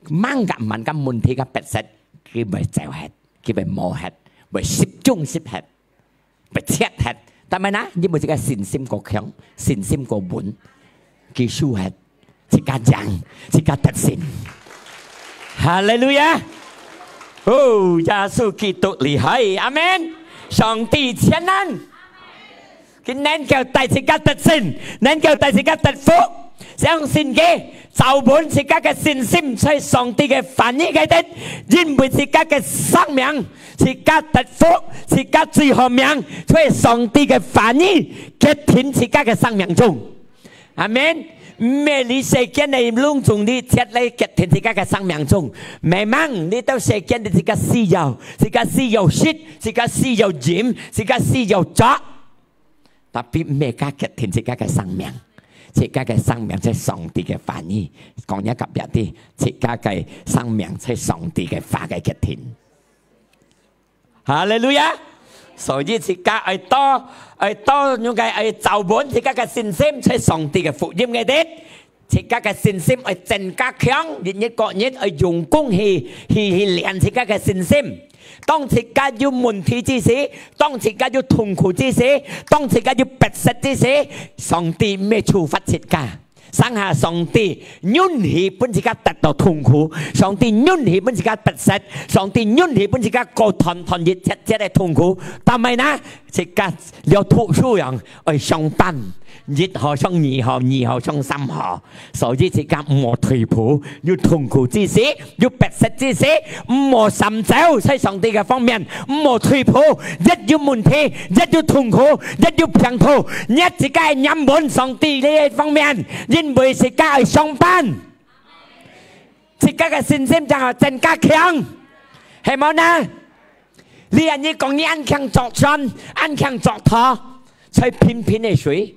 慢个慢个問題个逼塞，佢會走忒，佢會無忒，會集中集忒，會切忒。但係呢，你無自家信心過強，信心過穩，佢輸忒。 自家贏，自家得勝。哈利路亞！哦，耶穌基督厲害，阿門！上帝全能，佢能夠帶自家得勝，能夠帶自家得福。相信佢，照穩自家个信心在上帝个話語裡底，因為自家个生命，自家得福，自家最好命，在上帝个話語決定自家个生命中。 阿門。毋係你世間个攏總你切來決定自家个生命中。Memang你到世間你自家需要，自家需要食，自家需要飲，自家需要著。Tapi毋係該決定自家个生命，自家个生命在上帝个話語。講若隔壁知，自家个生命在上帝个話个決定。 哈利路亞！所以自家愛多，愛多，應該愛照穩自家个信心，在上帝个福音裡底，自家个信心愛增加強，日日過日愛用功去，去，去練自家个信心。當自家有問題之時，當自家有痛苦之時，當自家有逼塞之時，上帝毋會處罰自家。 成下上帝允許分自家得到痛苦，上帝允許分自家逼塞，上帝允許分自家過斷斷一切切个痛苦。但係呢，自家了讀書樣愛上班，一號上二號，二號上三號，所以自家毋好退步，有痛苦之時， 有逼塞之時，毋好閃走在上帝个方面，毋好退步，一有問題，一有痛苦，一有病痛，你自家愛黏穩上帝這方面，因為自家愛上班，自家个信心正好增加強，係無呢？你恁樣講，你恁強著船，恁強著拖，在平平个水，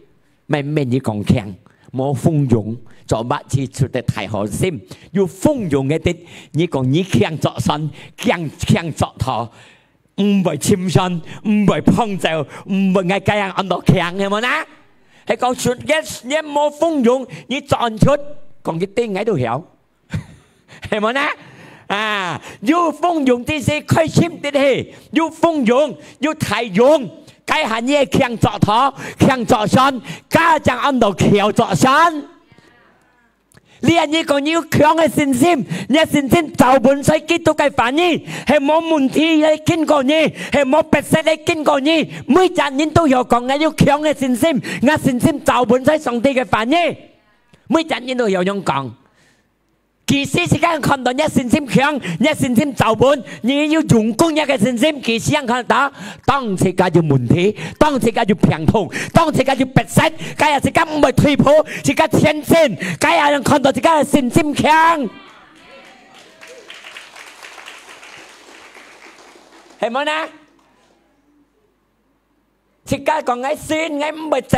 毋免你講強，無風湧，做麼个出得大河心？有風湧个地，你講你強著船，強，強著拖，毋會沉船，毋會碰走，毋會𠊎該樣安到強，係無呢？係講出，也，也無風湧，你著船出，講佢對𠊎都曉。 係無呢？啊，有風湧之時開心得去，有風湧，有大湧，該下你係強著拖，強著船，該正安到強著船。你恁樣講，你有強个信心，你个信心照穩在基督个話語，係無問題來經過你，係無逼塞來經過你。每隻人都曉講，𠊎有強个信心，𠊎信心照穩在上帝个話語。每隻人都曉恁樣講。 其實自家看到你个信心強，你个信心走穩，你有用功你个信心，其實人看到，當自家有問題，當自家有病痛，當自家有逼塞，該下自家毋會退步，自家前進，該下人看到自家个信心強。係無呢？自家講：「𠊎信，𠊎毋會走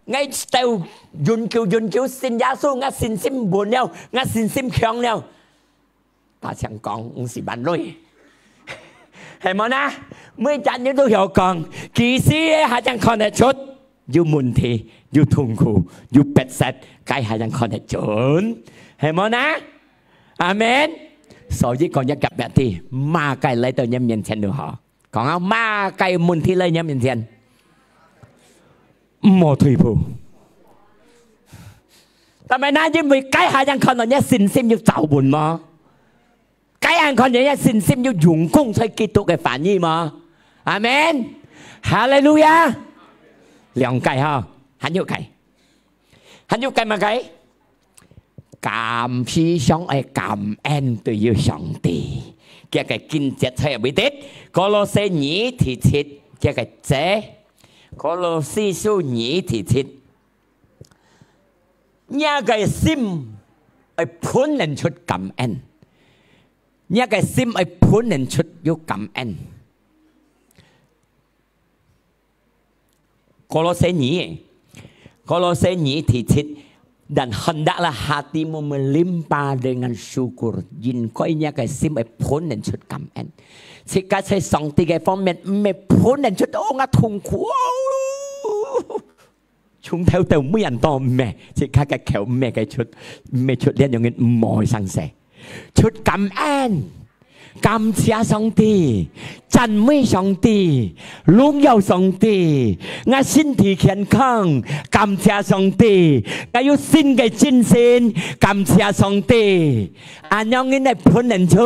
，𠊎走永久，永久信耶穌，𠊎信心穩了，𠊎信心強了。」大聲講，毋係萬類。係無呢？每隻人都曉講，其實下正看得出，有問題，有痛苦，有逼塞，該下正看得準。係無呢？阿門。所以講一個別的，麼个來到你面前都好。講啊，麼个問題來你面前，毋好退步。但係呢，因為該下正看到你信心有走穩無？ 該樣看你个信心有用功在基督个話語無？阿門。哈利路亞。兩個哈，還有個，還有個麼个？感謝上愛感恩對於上帝。這個經節在哪位？歌羅西二第七，這個節，歌羅西書二第七。 若个心愛噴能出感恩，若个心愛噴能出有感恩。歌羅西二，歌羅西二第七，dan hendaklah hatimu melimpah dengan syukur，應該若个心愛噴能出感恩。自家在上帝个方面，毋係噴能出，哦，𠊎痛苦，哦。 從頭到尾恁多毋係，自家个口毋係个出，毋係出這樣个毋好个聲勢。出感恩，感謝上帝，讚美上帝，榮耀上帝，𠊎身體健康，感謝上帝，𠊎有新个精神，感謝上帝。 恁樣人來噴能出，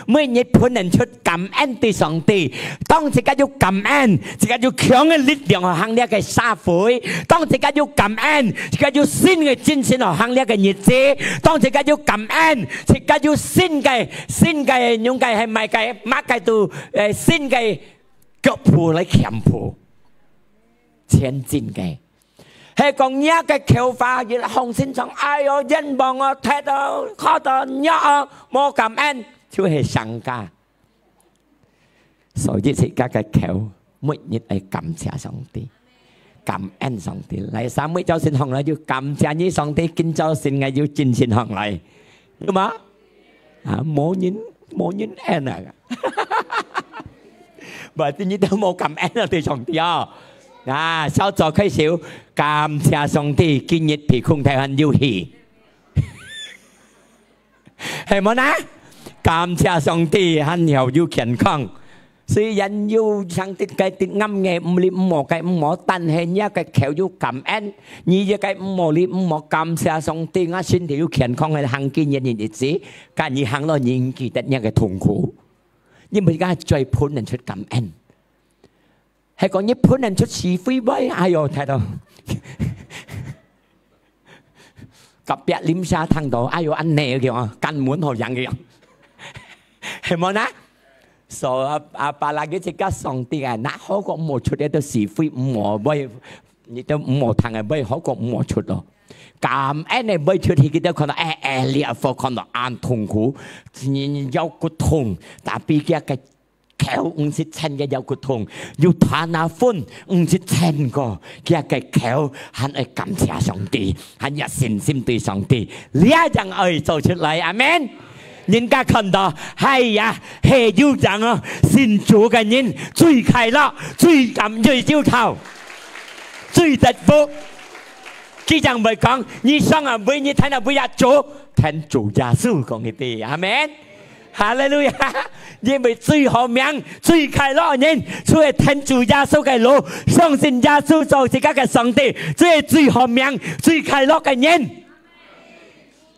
每日噴能出感恩對上帝。當自家有感恩，自家有強个力量去行這个社會。當自家有感恩，自家有新个精神去行這个日子。當自家有感恩，自家有新个，新个，應該係麼个，麼个都，呃，新个腳步來前步，前進个。 係講若个口話，一放心上，哎喲，冤枉哦，忒哦，苦到，弱哦，無感恩，就係上架。所以自家个口，每日愛感謝上帝，感恩上帝。來，三位朝晨行來，就感謝你，上帝，今朝晨𠊎有精神行來，有嗎？啊，無人，無人恩啊！ Berarti你都無感恩啊，對上帝哦。啊，小組開始，感謝上帝，今日比空台灣有戲。係無呢？感謝上帝，還好有健康。雖然有生得个得癌个，毋係毋好个毋好，但係若个口有感恩，你這个毋好哩毋好，感謝上帝，𠊎身體有健康个行今日个日子，該你行落，你記得若个痛苦。 因為自家嘴噴能出感恩。係講你噴能出是非話，哎喲，忒到。隔壁鄰舍聽到，哎喲，恁呢个啊，關門好樣个啊。係無呢？所以啊，啊，apalagi自家上帝啊，那好過無出這个是非，無話，你都無聽个話，好過無出咯。感恩个話出去，佢都看到，哎，哎，你阿婆看到恁痛苦，你腰骨痛，tapi佢个 口毋識撐个腰骨痛，又攤啊昏，毋識撐過，佢个口還愛感謝上帝，還有信心對上帝，這樣愛做出來，阿門。人家看到，哎呀，係有樣哦，信主个人最快樂，最感，最有頭，最得福。佢樣會講，你想啊，為你聽啊，為啊主，聽主耶穌講一遍，阿門。 哈利路亞！因為最好命、最快樂个人，就係跈主耶穌个路，相信耶穌做自家个上帝，就係最好命、最快樂个人。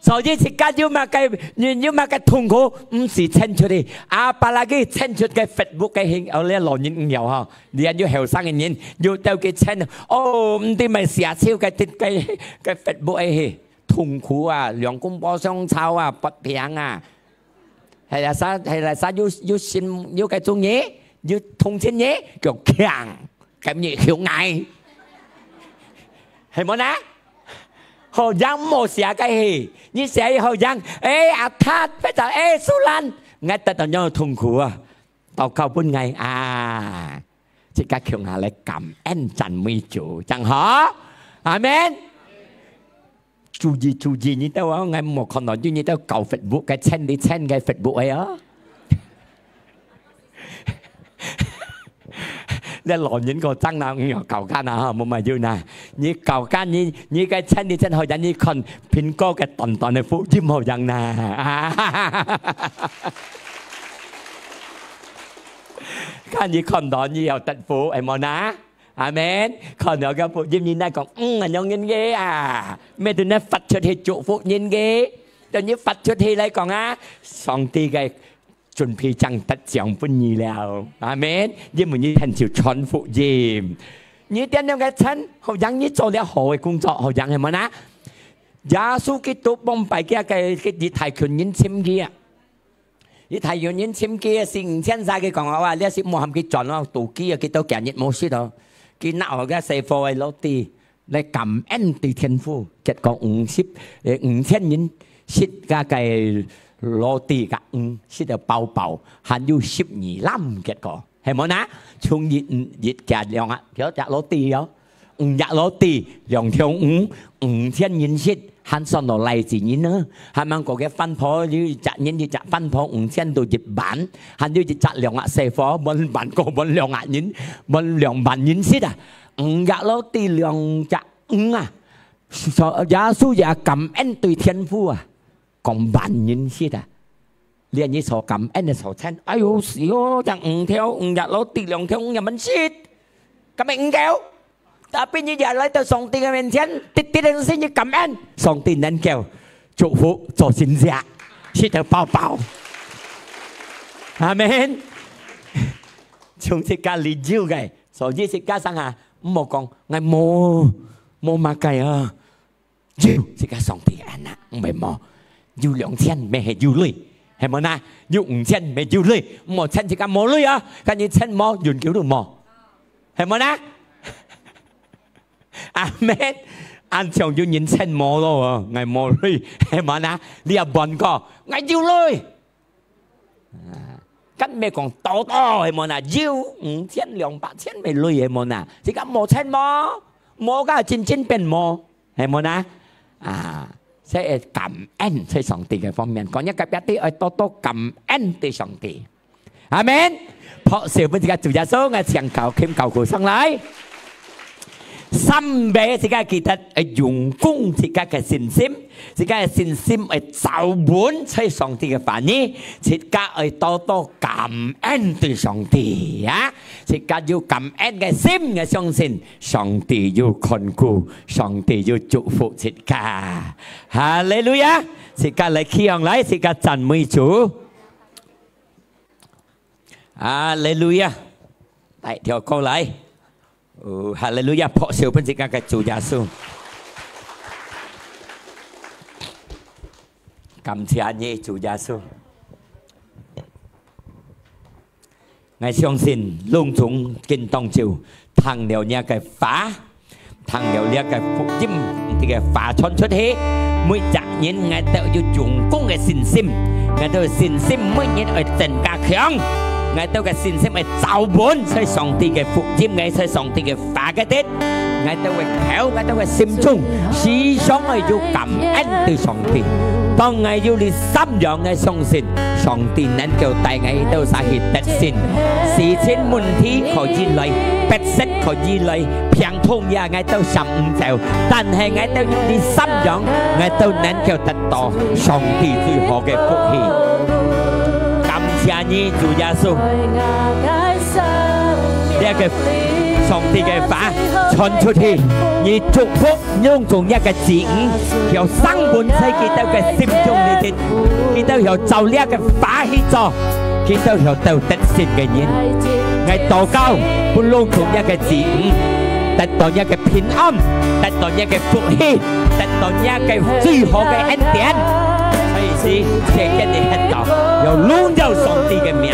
所以自家有麼个，有，有麼个痛苦，毋使伸出去，apalagi伸出个Facebook个形，哦，這老人毋曉吼，你還有後生个人，有兜佢伸，哦，毋知麼个寫手个，个，个Facebook个去，痛苦啊，兩公婆相吵啊，發病啊。 係啦，啥，係啦，啥有，有心，有个中意，有同情你，叫強，今日向𠊎。係無呢？好樣毋好寫个係，你寫个好樣，哎，阿塔，別走，哎，蘇蘭，𠊎得到你个痛苦啊，禱告分𠊎啊。自家共下來感恩讚美主，正好。阿門。注意，注意，你兜啊，𠊎無看到你，你兜搞Facebook个，千里千个Facebook个哦。你老人家正啦，毋要搞干啊，哈，無嘛有啦。你搞干，你，你个千里千好像你看蘋果个短短个福音好像啦。啊，看你看到你要得福，係無啦？阿門。看到个福音，你來講，嗯，恁樣个啊，乜對你發出去祝福人个，對你發出去來講啊，上帝个準備正得獎分你了。阿門。因為你很就傳福音，你點樣个稱，好像你做了好个工作，好像係無啦？耶穌基督幫拜个，个，个一大群人尋佢啊。一大群人尋佢，四五千儕，佢講：「哇，這係無喊佢轉咯，肚飢啊，佢都幾日無食咯。」佢拿好个細伙个roti來感恩對天父，結果五十，誒，五千人食个，个roti个魚，食到飽飽，還有十二籃，結果。 係無啦？從一，一隻兩啊，幾隻roti哦？五隻roti，兩條魚，五千人食，還算到來自人啊。還吂過个番婆，有一隻人一隻番婆，五千到一萬，還有一隻兩啊細伙，滿，滿過滿兩啊人，滿兩萬人食啊。五隻roti，兩隻魚啊，所，耶穌也感恩對天父啊。 講萬人食啊。連你所感恩个所稱，哎喲，死哦，正五條，五隻roti，兩條魚也吂食，敢會毋夠？Tapi你也來到上帝个面前，直直个心你感恩，上帝能夠祝福做神蹟，食到飽飽。阿門。從自家裡有个，所以自家想下，毋好講，𠊎無，無麼个啊。 有，自家上帝恩啊，毋係無。有兩千，乜係有鐳，係無啦？有五千，乜有鐳，毋好稱自家無鐳啊！看你稱無，永久都無，係無啦？阿門。恁像有人稱無咯，𠊎無鐳，係無啦？你也問過，𠊎有鐳。 啊，敢毋係講多多，係無啦？有五千、兩百千乜鐳，係無啦？自家無稱無？無个真真變無，係無啦？啊，所以感恩在上帝个方面，講若隔壁个愛多多感恩對上帝。阿門。拍手分自家主耶穌，𠊎請教，請教佢上來。 三位，自家記得愛用功自家个信心，自家个信心愛抓穩在上帝个話語，自家愛多多感恩對上帝啊！自家有感恩个心，𠊎相信上帝有看顧，上帝有祝福自家。哈利路亞！自家來企䟘來，自家讚美主。哈利路亞！來，跳過來。 哦，哈利路亞！拍手分自家个主耶穌。感謝你，主耶穌。𠊎相信，攏總今當晝聽了若个話，聽了這个福音，這个話傳出去，每隻人𠊎兜有用功个信心，𠊎兜个信心每日愛增加強，𠊎兜个信心愛抓穩在上帝个福音，愛在上帝个 話个滴，𠊎兜个口，𠊎兜个心中，時常愛有感恩對上帝。當𠊎有這三樣，𠊎相信上帝能夠帶𠊎兜儕去得勝。事情問題可以來，逼迫可以來，病痛也𠊎兜閃毋走，但係𠊎兜有這三樣，𠊎兜能夠得到上帝最好个福氣。感謝你，主耶穌。 這个上帝个話傳出去，你祝福攏總若个子女，曉生本在佢兜个心中裡底，佢兜曉照這个話去做，佢兜曉做得勝个人。𠊎禱告，分攏總若个子女，得到若个平安，得到若个福氣， 得到若个最好个恩典。所以是謝謝你很高，要榮耀上帝个名。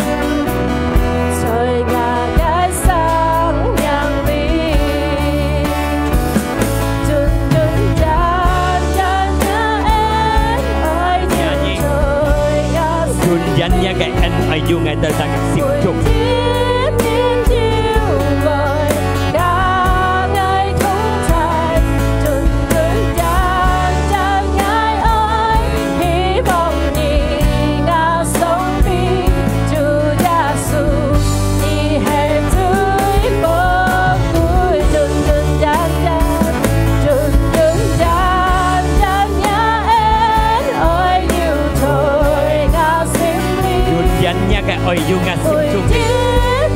存忍若个恩愛有𠊎兜在个心中。有𠊎心中个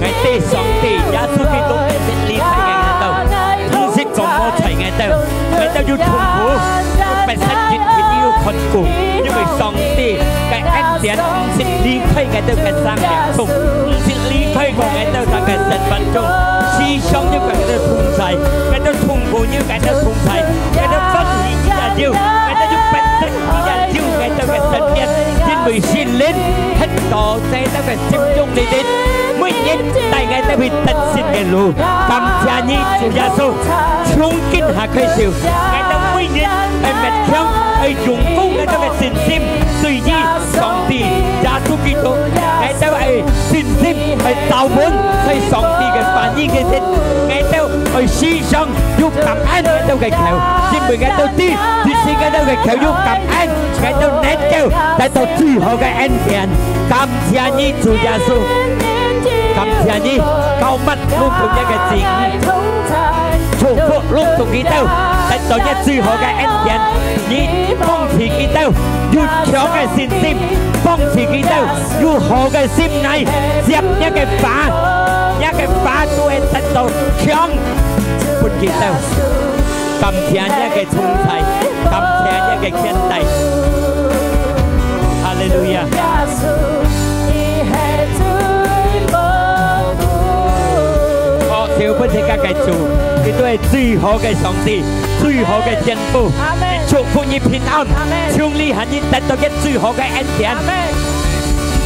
，𠊎對上帝耶穌基督毋識離開𠊎兜，毋識講無在𠊎兜，𠊎兜有痛苦，有逼迫，日日有困苦，因為上帝个恩典毋識離開𠊎兜个生命中，毋識離開過𠊎兜个生活中，時常有𠊎兜同在，𠊎兜痛苦有𠊎兜同在，𠊎兜歡喜佢也有，𠊎兜有逼迫佢也有，𠊎兜个身邊，因為聖靈 多謝兜个心中裡面，每日帶𠊎兜去得勝个路。感謝你，主耶穌，從今下開始，𠊎兜每日愛勉強，愛用功𠊎兜个信心，對於上帝耶穌基督，𠊎兜愛信心愛找穩在上帝个話語裡面，𠊎兜愛時常有感恩𠊎兜个口，因為𠊎兜知，即使𠊎兜个口有感恩， 𠊎兜能夠得到最好个恩典。感謝你，主耶穌，感謝你，膏抹攏總若个子女，祝福攏總佢兜，得到若最好个恩典。你幫助佢兜有強个信心，幫助佢兜有好个心來接若个話，若个話都會得到強分佢兜。 感謝你个同在，感謝你个牽帶。哈利路亞！好，就分自家个主，佢都係最好个上帝，最好个天父。阿們。祝福你平安，阿們。從你還你得到个最好个恩典。阿們。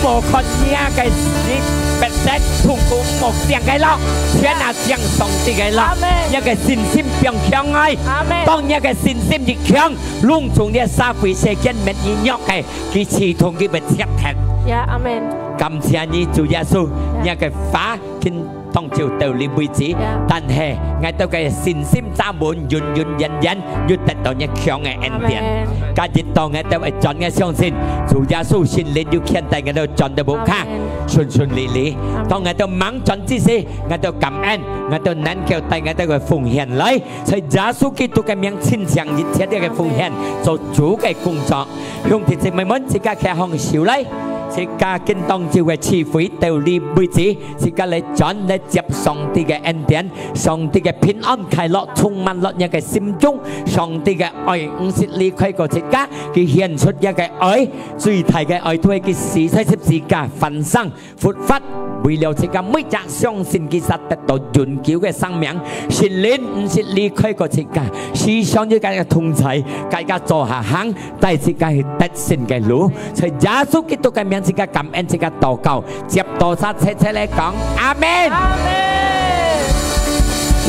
莫看你个你逼迫痛苦，莫想个咯，天啊，想上帝个咯。阿們。你个信心放強來。 阿們。當若个信心一強，攏總這社會世間面一弱个，佢自動佢會切斷。呀，阿們。感謝你，主耶穌，呀。若个話今當晝到這為止，呀。但係𠊎兜个信心站穩，永永遠遠又得到若強个恩典。阿們。今日當𠊎兜會轉个相信，主耶穌聖靈又牽帶𠊎兜轉到屋下，阿們。順順利利。阿們。當𠊎兜吂轉之時，𠊎兜感恩，𠊎兜能夠帶𠊎兜个奉獻來， 在耶穌基督个名，親像一切个奉獻，做主个工作。兄弟姊妹們，自家擎䟘手來，自家今當晝个聚會到這為止，自家來轉來接上帝个恩典，上帝个平安快樂充滿落若个心中，上帝个愛毋識離開過自家，佢顯出若个愛，最大个愛就係佢死在十字架，翻生 復活，為了自家每隻相信佢儕得到永久个生命。聖靈毋識離開過自家，時常有佢个同在，佢个做下行，帶自家去得勝个路。在耶穌基督个名，自家感恩，自家禱告，接到儕齊齊來講，阿們。阿們。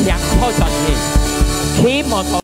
請坐轉去，起無